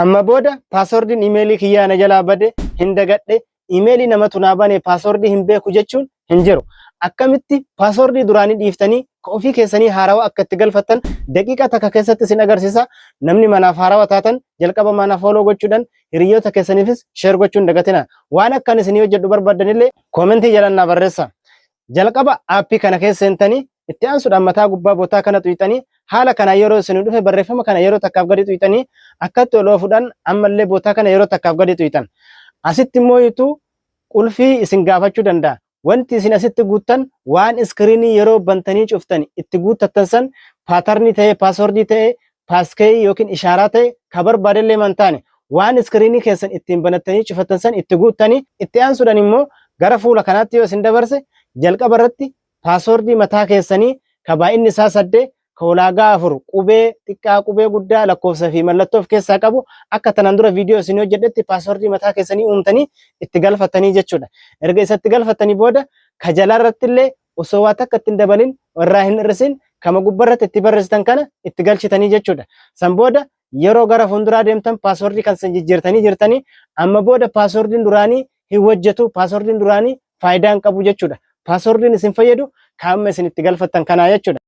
Amma booda paaswordiin imeelii kiyyaa na jalaa bade, hin dagadhe, imeelii namatu naa bane, paaswordii hin beeku jechuun hin jiru. Akkamitti paaswordii duraanii dhiiftanii ka ofii keessanii haarawa akka itti galfattan daqiiqaa takka keessatti isin agarsiisa. Namni manaaf haarawa taatan jalqaba mana follow gochuudhaan hiriyoota keessaniifis share gochuun dagatina. Waan akkan isinii hojjedhu barbaaddanillee koomentii jalaan naa barreessa. Jalqaba aappii kana keessa seentanii, itti aansuudhaan mataa gubbaa bootaa kana xuyxanii, haala kana yeroo isin dhufe barreeffama kana yeroo takkaaf gadi xuyxanii, akkatti ol oofuudhaan ammallee bootaa kana yeroo takkaaf gadi xuyxan. Asitti immoo ituu qulfii isin gaafachuu danda'a. Wanti isin asitti guuttan waan iskiriinii yeroo bantanii cuftan itti guuttattan san, paatarnii ta'ee, paaswordii ta'ee, passkey yookiin ishaaraa ta'e, ka barbaadellee man taane, waan iskiriinii keessan ittiin banattanii cufattan san itti guuttanii, itti aansuudhaan immoo gara fuula kanaatti yoo isin dabarse, jalqaba irratti paaswordii mataa keessanii ka baay'inni isaa 8, ka ulaagaa 4, qubee xiqqaa, qubee guddaa, lakkoofsa fi mallattoo of keessaa qabu, akka tanaan dura viidiyoo isin hojjedhetti paaswordii mataa keessanii uumtanii itti galfattanii jechuudha. Erga isatti galfattanii booda ka jalaa irratti illee osoo waa takka itti hin dabalin, irraa hin hir'isin, kama gubbarratti itti barreessitan kana itti galchitanii jechuudha. San booda yeroo gara fuulduraa deemtan paaswordii kan san jijjiirtanii jirtanii, amma booda paaswordiin duraanii hin hojjetu, paaswordiin duraanii faayidaa hin qabu jechuudha. Paaswordiin isin fayyadu kan amma isin itti galfattan kanaa jechuudha.